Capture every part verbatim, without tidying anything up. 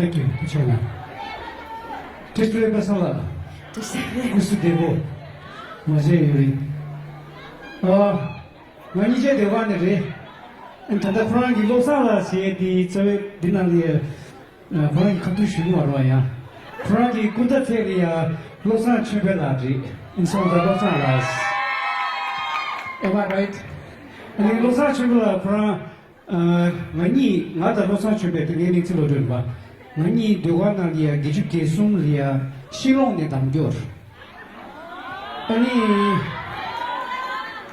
Thank you. ཐུགས་རྗེ་གནང་། བཀྲ་ཤིས་བདེ་ལེགས་པ་སངས་ལགས། བཀྲ་ཤིས་བདེ་ལེགས། སྐུ་གཟུགས་བདེ་པོ། མ་བརྗེད་ཡོད་རེད། ཨ། ང་གཉིས་ཆ་སྡེ་བ་ནས་རེད། ད་ལྟ་ཁོ་རང་གི་བློ་བཟང་ལགས་ཞེས་དེའི་རྩ་བའི་འདི་ནང་ལ་ཡ། ཁོ་རང་གི་ཁ་ཐུག་ཞུ་གི་མ་རེད་པ་ཡ། ཁོ་རང་གི་སྐུ་ཟླ་ཚེ་རིང་ཡ་བློ་བཟང་ཆོས་འཕེལ་ལགས་རེད། ཨིན་སོང་ད་བློ་བཟང་ལགས། Am I right? ཨ་ནི་བློ་བཟང་ཆོས་འཕེལ་ལགས་ཁོ་རང་། ཨ། ང་གཉིས་ང་དང་བློ་བཟང་ཆོས་འཕེལ་དེ་ངའི་མིང་ཚེ་བློ་གྲོས་རེད་པ། ང་གཉིས་ཟློས་གར་ནང་ལ་ཡ་བརྒྱད་ཅུ་གྱ་གསུམ་ལ་ཡ་ཤིང་ལོང་ནས་འདམ་རྒྱུར། ཨ་ནི།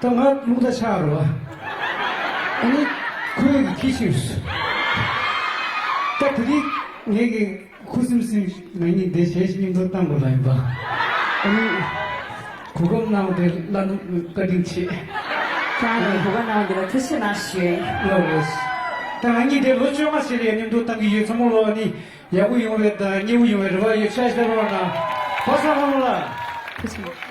ད་ང་རླུང་རྟ་ཆག་རོ། ཨ་ནི། ཁོས་ཀྱིས་ཁྱེར་ཕྱིན་སོང་། ད་དེ་རིང་ངས་ཀྱིས་ཁུ་སིམ་སིམ་ང་གཉིས་འདི་གཞས་ཤིག་མཉམ་དུ་བཏང་དགོས་ལབ་ཡིན་པ། ཨ་ནི། གོ་སྐབས་གནང་བ་དེ་བླ་ན་བཀའ་དྲིན་ཆེ། ཁྱེད་རང་གིས་གོ་སྐབས་གནང་བ་དེ་ལ་ཐུགས་རྗེ་གནང་ཞུ། ལགས་ལགས། ད་ང་གཉིས་དེ་ལོ་བཅོ་ལྔ་ཞིག་ལ་མཉམ་དུ་བཏང་གི་ཡོད། ཚང་མ་ལོ་ཨ་ནི། ཡག་པོ་ཡོང་བའི་དང་མཉེས་པོ་ཡོང་བའི་རེ་བ་ཡོད། ཤ་ཤ་རོགས་གནང་། བ་ས་ལྷ་མོ་ལགས།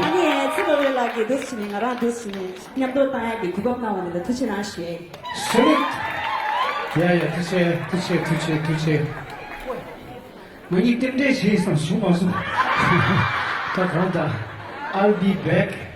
ཨ་ནི་ཚེ་རིང་ལགས་ཀྱིས་འདུག་བྱས་ནས་ང་རང་འདུག་བྱས་ནས་མཉམ་དུ་བཏང་ཡག་གི་གོ་སྐབས་གནང་བ་ལ་ཐུགས་རྗེ་གནང་ཞུ་ཡས། Salute. ཡ་ཡ། ཐུགས་རྗེ་ཐུགས་རྗེ་ཐུགས་རྗེ་ཐུགས་རྗེ། ང་གཉིས་རྟེན་འབྲེལ་བྱེད་བསམ་བྱུང་མ་སོང་། ད་གང་ལྟར། I'll be back.